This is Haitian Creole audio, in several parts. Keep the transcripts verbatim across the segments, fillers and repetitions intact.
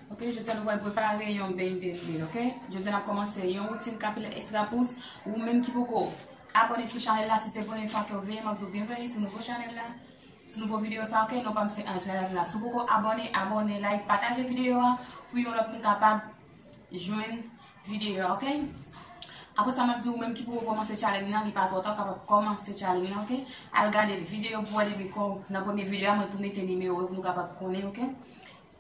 Ok, jodi a nou pral prepare yon beny de lwil, ok? Jodi a n ap kòmanse yon woutin kapilè Extra Pousse. Ou menm ki poko abòne sou chanèl la, si se premye fwa ke w vini, m ap di w byenveni sou nouvo chanèl la, sou nouvo videyo sa, ok? Non pa m se Angela Luna. Si w poko abòne, abòne, like, pataje videyo a pou yon lòt moun kapab jwenn videyo a, ok? Apre sa, m ap di ou menm ki poko kòmanse challenge nan, li pa twò ta, w kapab kòmanse challenge nan, ok? Al gade videyo pou wè depi kò, nan premye videyo a, mwen tou mete nimewo yo pou nou kapab konnen, ok?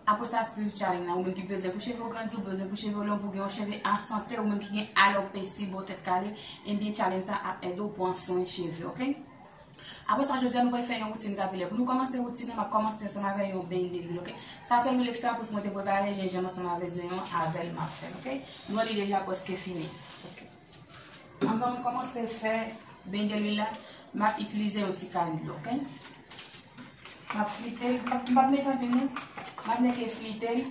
Apre sa, swiv challenge nan. Ou menm ki bezwen pou cheve w grandi, ou bezwen pou cheve w long, pou gen yon cheve an sante, ou menm ki gen alopesi, bò tèt kale, ebyen challenge sa ap ede w pran swen cheve, ok? Apre sa, jodi a nou pral fè yon woutin kapilè. Pou nou kòmanse woutin nan, m ap kòmanse ansanm avè yon beny de lwil, ok? Sa se lwil Extra Pousse mwen te prepare, jenjanm ansanm avè zonyon, avè l m ap fè l, ok? Lwil li deja prèske fini. Ok. Anvan mwen kòmanse fè beny de lwil la, m ap itilize yon ti kal dlo, ok? M ap flite l, m ap, m ap mete anpil non. M ap mete flite l.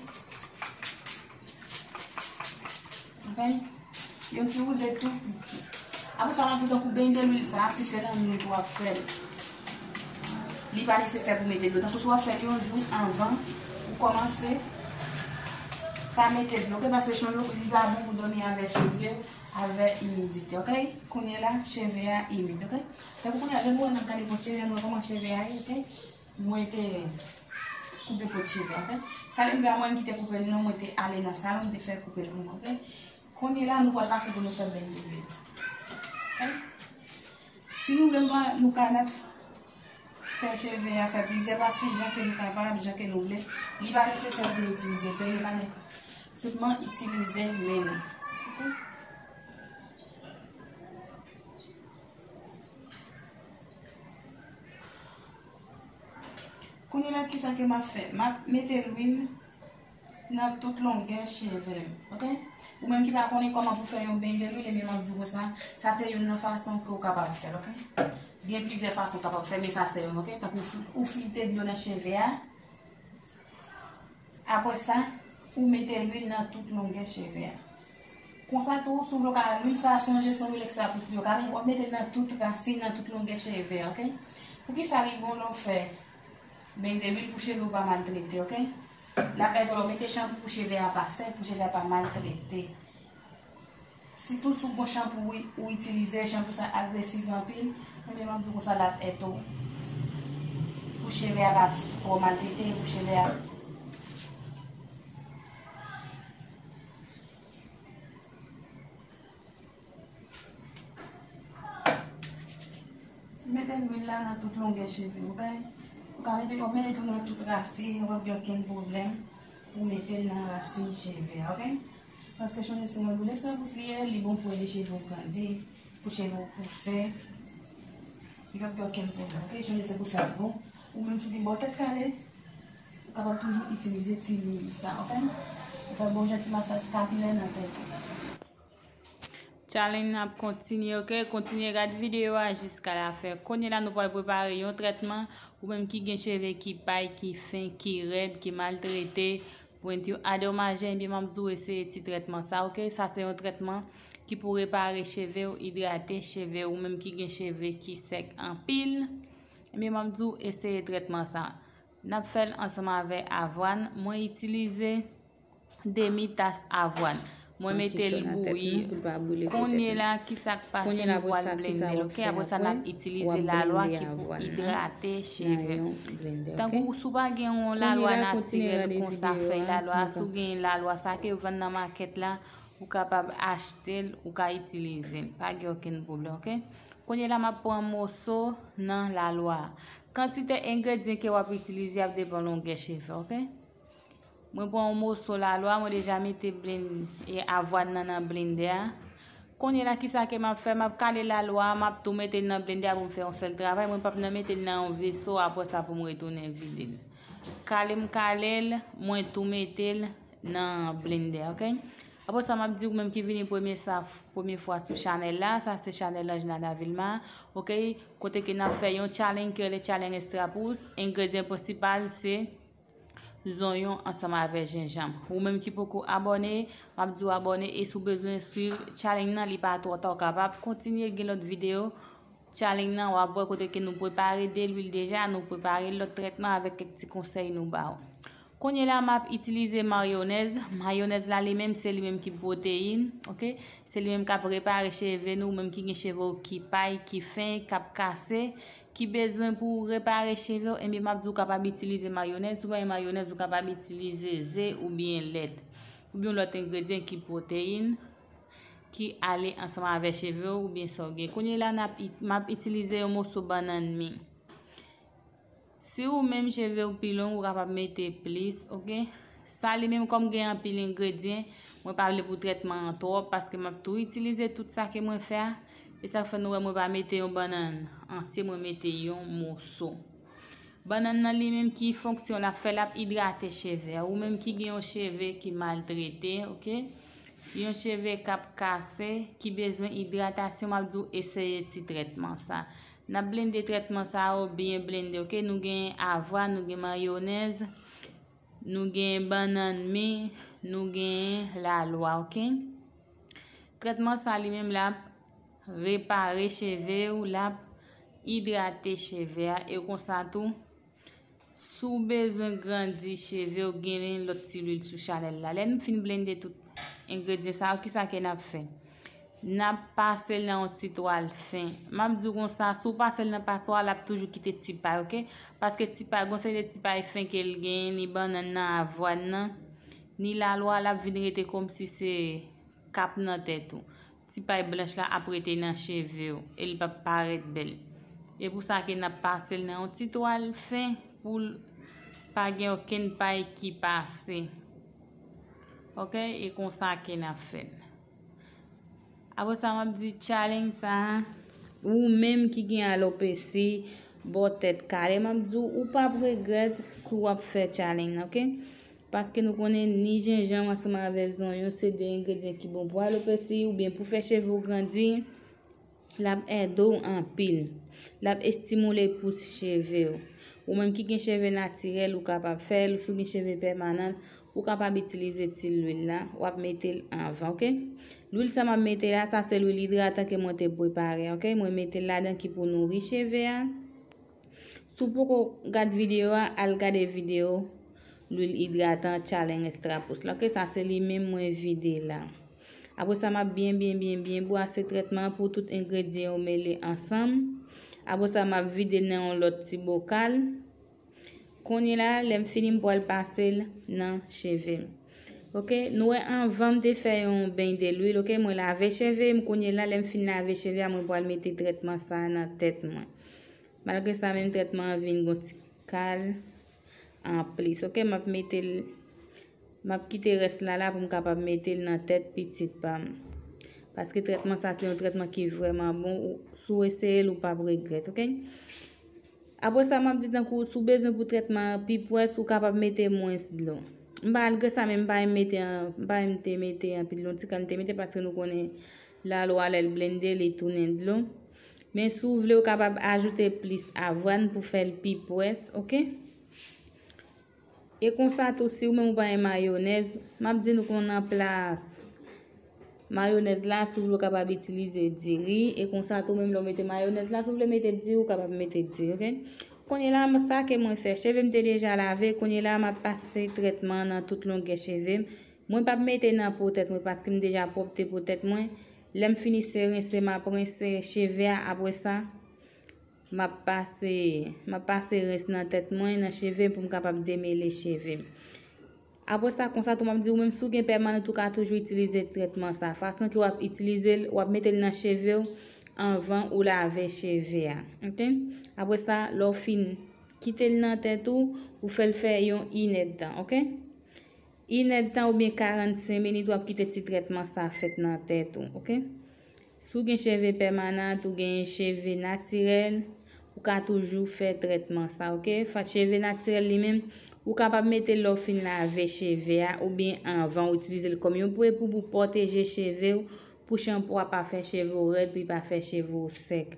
Ok? Yon ti wouze tou piti. Apre sa, m ap di tankou beny de lwil sa, si se nan nwit w ap fè l, li pa nesesè pou mete dlo. Tankou si w ap fè l yon jou anvan ou kòmanse, pa mete dlo, ok? Paske chonje li pa bon pou dòmi avè cheve w, avè imidite, ok? Kounye la, cheve a imid, ok? Tankou kounye a, jan nou wè n ap gade pòt cheve a, nou wè kòman cheve a ye, ok? Mwen te koupe pòt cheve, ok? Sa leve a mwen ki te koupe l non, mwen te ale nan salon, m te fè koupe l pou mwen, ok? Kounye la, nou pral pase pou nou fè beny de lwil. Ok? Si nou vle, nou ka, nou ka mèt fè cheve a, fè plizyè pati, jan ke nou kapab, jan ke nou vle. Li pa nesesè pou nou itilize peny, li pa ne-, senpman itilize men nou. Ok? Kounye la, kisa ke m ap fè? M ap mete lwil nan tout longè cheve m, ok? Ou menm ki pa konnen kòman pou fè yon beny de lwil, ebyen, m ap di w konsa, sa se youn nan fason ke w kapab fè l, ok? Gen plizyè fason w kapab fè, men sa se youn, ok? Tankou ou fl-, ou flite dlo nan cheve a. Apre sa, ou mete lwil nan tout longè cheve a. Konsa tou, si w vle w ka, lwil sa a, sonje se yon lwil Extra Pousse li ye, w ka, w ap mete l nan tout rasin, nan tout longè cheve a, ok? Poukisa li bon lè w fè beny de lwil? Pou cheve w pa maltrete, ok? L ap ede w lè w mete chanpou pou cheve a pa sèk, pou cheve a pa maltrete. Sitou si w gon chanpou ou, ou itilize, chanpou sa agresif anpil, ebyen, m ap di w konsa, l ap ede w pou cheve a pa twò maltrete, pou cheve a. Mete lwil la nan tout longè cheve w, ok? Ou ka mete, w mete tou nan tout rasin, w p ap gen okenn pwoblèm pou mete l nan rasin cheve a, ok? Paske chonje se yon lwil Extra Pousse li ye, li bon pou ede cheve w grandi, pou cheve w pouse. Li p ap gen okenn pwoblèm, ok? Chonje se pou sa l bon. Ou menm si w gen bò tèt kale, ou kapab toujou itilize ti lwil sa, ok? Ou fè bon jan ti masaj kapilè nan tèt ou. Challenge nan ap kontinye, ok? Kontinye gade videyo a jiska lafen. Kounye la, nou pral prepare yon trètman. Ou menm ki gen cheve ki pay, ki fen, ki rèd, ki maltrete, pwent yo adomaje, ebyen, m ap di w eseye ti trètman sa, ok? Sa se yon trètman ki pou repare cheve w, idrate cheve w. Ou menm ki gen cheve ki sèk anpil, ebyen, m ap di w eseye trètman sa. N ap fè l ansanm avè avwàn. Mwen itilize demi tas avwàn. Mwen mete l bouyi. Kounye la, kisa k pase, nou pral blende l, ok? Apre sa, n ap itilize lalwa ki pou idrate cheve. Tankou si w pa gen yon lalwa natirèl konsa, fèy lalwa, si w gen lalwa sa ke yo vann nan makèt la, ou kapab achte l, ou ka itilize l. Pa gen okenn pwoblèm, ok? Kounye la, m ap pran moso nan lalwa. Kantite engredyan ke w ap itilize ap depann longè cheve, ok? Mwen pran yon moso lalwa, mwen deja mete blen-, e, avwàn nan nan blendè a. Kounye la, kisa ke m ap fè? M ap kale lalwa a, m ap tou mete l nan blendè a pou m fè yon sèl travay. Mwen p ap nan mete l nan yon veso, apre sa pou m retounen vide l. Kale m kale l, mwen tou mete l nan blendè, ok? Apre sa, m ap di ou menm ki vini premye sa, premye fwa sou chanèl la, sa se chanèl Angelina Vilma, ok? Kote ke n ap fè yon challenge ki rele challenge Extra Pousse. Engredyan prensipal se zonyon ansanm avè jenjanm. Ou menm ki poko abòne, m ap di w abòne, e si w bezwen swiv challenge nan, li pa twò ta, w kapab kontinye gen lòt videyo challenge nan, w ap wè kote ke nou prepare de lwil deja, nou prepare lòt trètman avèk kèk ti konsèy nou ba w. Kounye la, m ap itilize mayonèz. Mayonèz la, li menm, se li menm ki pwoteyin, oke? Se li menm k ap repare cheve nou, ou menm ki gen cheve w ki pay, ki fen, k ap kase, ki bezwen pou w repare cheve w, ebyen, m ap di w kapab itilize mayonèz. Si w pa gen mayonèz, ou kapab itilize ze oubyen lèt, oubyen yon lòt engredyan ki pwoteyin, ki ale ansanm avè cheve w oubyen sa w gen. Kounye la, n ap it-, m ap itilize yon moso bannann mi. Si ou menm cheve w pi long, ou kapab mete plis, oke? Sa li menm, kòm gen anpil engredyan, mwen pa vle pou trètman an twòp, paske m ap tou itilize tout sa ke mwen fè a. E sa k fè nou wè mwen pa mete yon bannann antye, mwen mete yon moso. Bannann nan li menm ki fonksyon l ap fè, l ap idrate cheve a. Ou menm ki gen yon cheve ki maltrete, oke? Yon cheve k ap kase, ki bezwen idratasyon, m ap di w eseye ti trètman sa. N ap blende trètman sa yo byen blende, oke? Nou gen avwàn, nou gen mayonèz, nou gen bannann mi, nou gen lalwa, oke? Trètman sa li menm l ap repare cheve w, l ap idrate cheve a, e konsa tou, si w bezwen grandi cheve w, gen lòt ti lwil sou chanèl la. Lè n fin blende tout engredyan sa yo, kisa ke n ap fè? N ap pase l nan yon ti twal fen. M ap di w konsa, si w pase l nan paswa, l ap toujou kite ti pay, oke? Paske ti pay, gon seri de ti pay fen ke l genyen, ni bannann nan, avwàn nan, ni lalwa, l ap vin rete kòmsi se k ap nan tèt ou. Ti pay blanch la ap rete nan cheve w e li p ap parèt bèl. E pou sa ke n ap pase l nan yon ti twal fen pou l pa gen okenn pay ki pase. Oke, e konsa ke n ap fè l. Apre sa, m ap di challenge sa a, ou menm ki gen alopesi, bò tèt kale, m ap di w, ou p ap regrèt si w ap fè challenge nan, oke? Paske nou konnen ni jenjanm ansanm avè zonyon se de engredyan ki bon pou alopesi oubyen pou fè cheve w grandi. L ap ede w anpil. L ap estimile pous cheve w. Ou menm ki gen cheve natirèl, ou kapab fè l. Si w gen cheve pèmanan, ou kapab itilize ti lwil la. W ap mete l anvan, oke? Lwil sa m ap mete la, sa se lwil idratan ke mwen te prepare, oke? Mwen mete l ladan ki pou nouri cheve a. Si w poko gad videyo a, al gade videyo lwil idratan Challenge Extra Pous la. Oke, sa se li menm mwen vide la. Apre sa, m ap byen, byen, byen, byen bwase trètman an pou tout engredyan yo mele ansanm. Apre sa, m ap vide l nan yon lòt ti bokal. Kounye la, lè m fini, m pral pase l nan cheve m. Oke, nou wè anvan m te fè yon beny de lwil, oke, mwen lave cheve m. Kounye la, lè m fin lave cheve a, mwen pral mete trètman sa a nan tèt mwen. Malgre sa, menm trètman an vin gon ti kal anplis. Oke, m ap mete l, m ap kite rès la la pou m kapab mete l nan tèt pitit pa m. Paske trètman sa se yon trètman ki vrèman bon. Ou, si w eseye l, ou p ap regrèt, oke? Apre sa, m ap di tankou, si w bezwen pou trètman an pi pwès, ou kapab mete mwens dlo. M pa, malgre sa, men m pa renmen mete an, m pa renmen te mete anpil dlo, ti kal m te mete paske nou konnen lalwa lè l blende, li tounen dlo. Men si w vle, ou kapab ajoute plis avwàn pou fè l pi pwès, oke? E konsa tou, si w menm ou pa gen mayonèz, m ap di nou konn nan plas mayonèz la, si w vle, ou kapab itilize diri. E konsa tou, menm lè w mete mayonèz la, si w vle mete diri, ou kapab mete diri, oke? Kounye la, m, sa ke mwen fè, cheve m te deja lave, kounye la, m ap pase trètman nan tout longè cheve m. Mwen p ap mete nan po tèt mwen paske m deja pwòpte po tèt mwen. Lè m fini se rense, m ap rense cheve a. Apre sa, m ap pase, m ap pase rens nan tèt mwen, nan cheve m pou m kapab demele cheve m. Apre sa, konsa tou m ap di ou menm si w gen pèmanan, ou ka toujou itilize trètman sa. Fason ke w ap itilize l, w ap mete l nan cheve w anvan ou lave cheve a. Oke? Apre sa, lè w fin kite l nan tèt ou, ou fè l fè yon inèdtan, oke? Inèdtan oubyen karannsenk minit, w ap kite ti trètman sa fèt nan tèt ou, oke? Si w gen cheve pèmanan, ou gen cheve natirèl, ou ka toujou fè trètman sa, oke? Fè cheve natirèl li menm, ou kapab mete l lè w fin lave cheve a, oubyen anvan w itilize l kòm yon pre pou, pou pwoteje cheve w, pou chanpou a pa fè cheve w rèd, pou li pa fè cheve w sèk.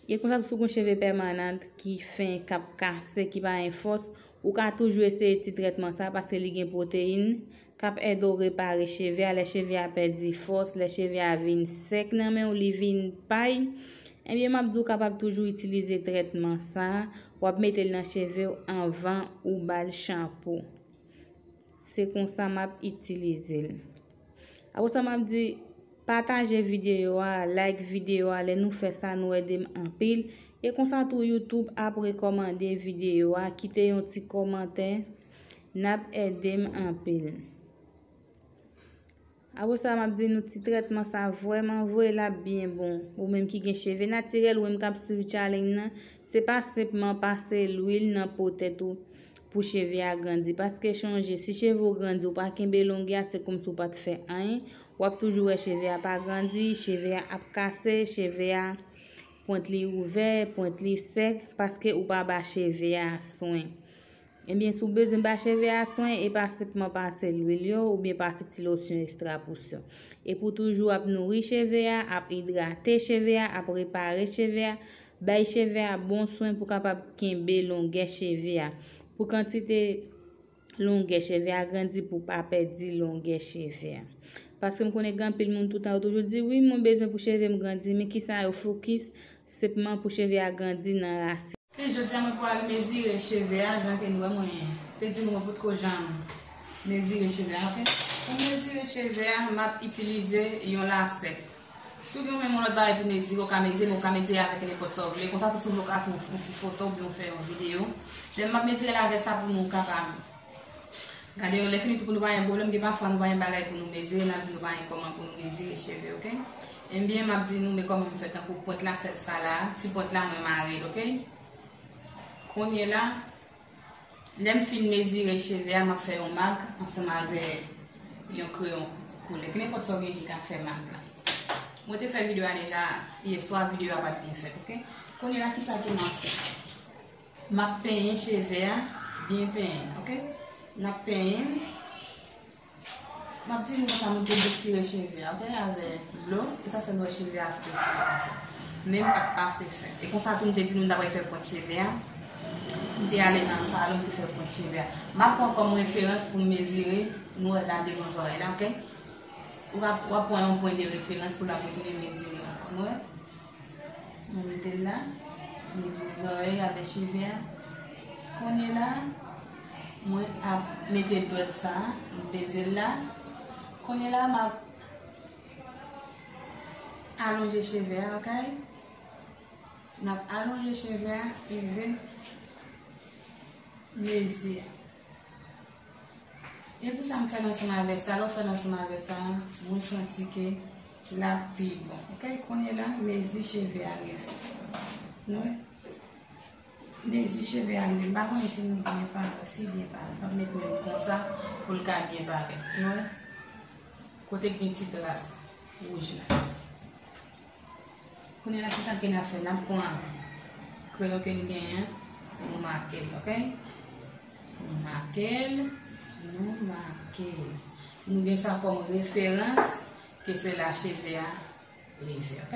E konsa, si w gen cheve pèmanan ki fen, k ap kase, ki pa gen fòs, ou ka toujou eseye ti trètman sa, paske li gen pwoteyin, k ap ede w repare cheve a, lè cheve a pèdi fòs, lè cheve a vin sèk nan men w, li vin pay, Ebyen, m ap di w kapab toujou itilize trètman sa a, w ap mete l nan cheve w anvan ou ba l chanpo. Se konsa m ap itilize l. Apre sa, m ap di, pataje videyo a, like videyo a, lè nou fè sa, nou ede m anpil. E konsa tou, YouTube ap rekòmande videyo a, kite yon ti kòmantè, n ap ede m anpil. Apre sa, m ap di nou ti trètman sa vrèman vre, l ap byen bon. Ou menm ki gen cheve natirèl, ou menm k ap swiv challenge nan, se pa senpman pase lwil nan po tèt ou pou cheve a grandi. Paske chonje, si cheve w grandi, ou pa kenbe longè a, se kòmsi w pa t fè anyen. W ap toujou wè cheve a pa grandi, cheve a ap kase, cheve a pwent li ouvè, pwent li sèk, paske ou pa ba cheve a swen. Ebyen, si w bezwen ba cheve a swen, e pa senpman pase lwil yo oubyen pase ti losyon ekstra pous yo. E pou toujou ap nouri cheve a, ap idrate cheve a, ap repare cheve a, bay cheve a bon swen pou kapab kenbe longè cheve a. Pou kantite longè cheve a grandi, pou pa pèdi longè cheve a. Paske m konnen gen anpil moun toutan yo toujou di, wi, mwen bezwen pou cheve m grandi, men kisa yo fokis? Senpman pou cheve a grandi nan rasin. Ok, jodi a mwen pral mezire cheve a, jan ke nou wè mwen te di nou mwen potko janm mezire cheve a, ok? Pou mezire cheve a, m ap itilize yon lasèt. Si w gen menm yon lòt bagay pou mezire, ou ka mezire, men ou ka mezire avèk nenpòt sa w vle. Konsa tou si w vle, ou ka fè yon, yon ti foto oubyen w fè yon videyo. Lè m ap mezire l avèk sa pou nou kapab gade yo, lè fini tou pou nou pa gen pwoblèm, gen pafwa nou pa gen bagay pou nou mezire, n ap di nou pa gen kòman pou nou mezire cheve, ok? Ebyen, m ap di nou, men kòman m fè tankou pwent lasèt sa la, ti pwent la mwen mare l, ok? Kounye la, lè m fin mezire cheve a, m ap fè yon mak ansanm avè yon kreyon koulè. Ki nenpòt sa w gen ki ka fè mak la. Mwen te fè videyo a deja yèswa, videyo a pa t byen fèt, ok? Kounye la, kisa ke m ap fè? M ap penyen cheve a, byen penyen, ok? N ap penyen l. M ap di nou konsa, nou te detire cheve a, ok, avèk dlo, e sa fè nou wè cheve a fè detire konsa. Men m pa t pase fè. E konsa tou, m te di nou m ta pral fè pwent cheve a. M te ale nan salon, m te fè pwent cheve a. M ap pran kòm referans pou m mezire, nou wè la devan zòrèy la, ok? Ou ap, w ap pran yon pwen de referans pou l ap retounen mezire ankò, nou wè? Mwen mete l la, nivo zòrèy avè cheve a. Kounye la, mwen ap mete dwèt sa, m peze l la. Kounye la, m ap alonje cheve a, ok? N ap alonje cheve a, rive mezi a. E pou sa m fè l ansanm avè sa, lè w fè l ansanm avè sa, mwen santi ke l ap pi bon. Ok, kounye la, mezi cheve a rive. Nou wè? Mezi cheve a rive. M pa konnen si nou byen parèt, si byen parèt. M ap met men m konsa pou l ka byen parèt. Nou wè? Kote k gen ti tras wouj la. Kounye la, kisa ke n ap fè? N ap pran kreyon ke n genyen, nou make l, ok? Nou make l, nou make l. Nou gen sa kòm referans ke se la cheve a rive, ok?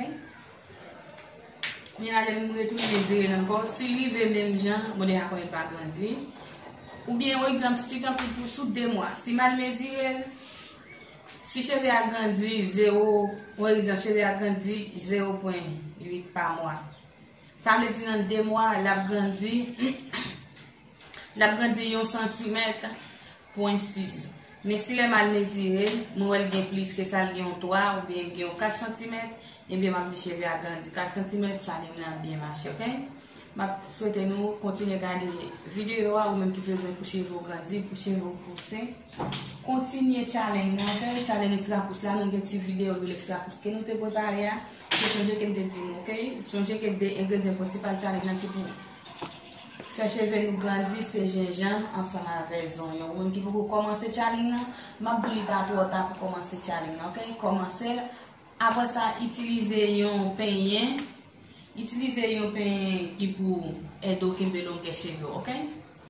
Kounye a, lè m retounen mezire l ankò, si l rive menm jan, bon, deja konnen l pa grandi. Oubyen, yon egzanp, si tankou pou sou de mwa, si m al mezire l, si cheve a grandi zewo, yon egzanp, cheve a grandi zewo pwen uit pa mwa. Sa vle di nan de mwa, l ap grandi, l ap grandi yon santimèt pwen sis. Men si lè m al mezire l, mwen wè l gen plis ke sa, l gen yon twa oubyen l gen yon kat santimèt, ebyen m ap di cheve a grandi kat santimèt, challenge lan ap byen mache, ok? M ap swete nou kontinye gade videyo a, ou menm ki bezwen pou cheve w grandi, pou cheve w pouse. Kontinye challenge nan, ok? Challenge ekstra pous la, nou gen ti videyo lwil ekstra pous ke nou te prepare a. Se chonje ke m te di nou, ok? Chonje ke de engredyan prensipal challenge lan ki pou fè cheve nou grandi, se jenjanm ansanm avè zonyon. Ou menm ki poko kòmanse challenge lan, m ap di w li pa twò ta pou kòmanse challenge lan, ok? Kòmanse l. Apre sa, itilize yon penyen. Itilize yon penyen ki pou ede w kenbe longè cheve w, ok?